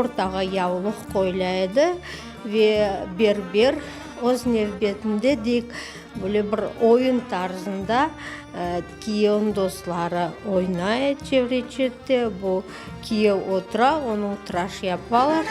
Ortağa yavluq qoyula edi ve berber öz nevbetinde deyik, böyle bir oyun tarzında kiyevniñ dostları oynay çevre-çette, bu kiyev otura, onıñ tıraş yapalar.